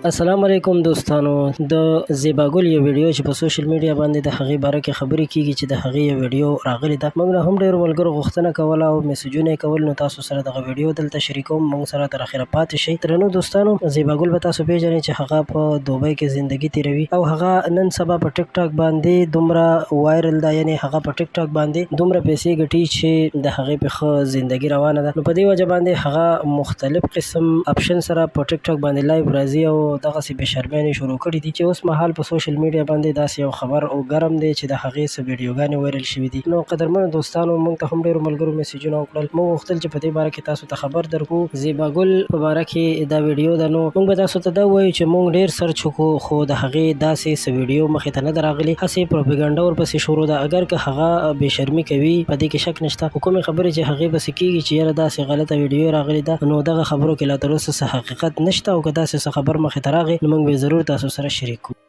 السلام علیکم دوستانو، د زیبا ګل یو ویډیو چې په سوشل میډیا باندې د هغې باره کې خبرې کیږي چې د هغې یو ویډیو راغلې ده، موږ نه هم ډېرو ملګرو غوښتنه کوله او میسجونه یې کول، نو تاسو سره دغه ویډیو دلته شریکوم. موږ سره تر اخره پاتې شئ. درنو دوستانو، زیبا ګل به تاسو پیژنئ چې هغه په دوبۍ کې زندګي تیروي او هغه نن سبا په ټیک ټاک باندې دومره وایرل ده، یعنی هغه په ټیک ټاک باندې دومره پیسې ګټي چې د هغې په ښه زندګي روانه ده. نو په دې وجه باندې هغه مختلف قسم اپشن سره په ټیک ټاک باندې لایو راځي او دغسې بې شرمیانې شروع کړي دي چې اوس مهال په سوشل میډیا باندې داسې یو خبر او ګرم دی چې د هغې څه ویډیوګانې وایرل شوي دي. نو قدرمنو دوستانو، موږ ته هم ډېرو ملګرو میسجونه وکړل، موږ غوښتل چې په دې باره کې تاسو ته خبر درکړو. زیبا ګل په باره کې دا ویډیو ده. نو موږ به تاسو ته دا ووایو چې موږ ډېر سرچ وکړو خو د هغې داسې څه ویډیو مخې ته نه ده راغلې، هسې پروپیګنډه ورپسې شروع ده. اګر که هغه بې شرمي کوي په دې کې شک نشته، خو کومې خبرې چې هغې پسې کیږي چې یاره داسې غلطه ویډیو راغلې ده، نو دغه خبرو کې لا تر اوسه څه حقیقت نشته او که داسې څه خبر مخې ته راغی نو موږ به یې ضرور تاسو سره شریک کړو.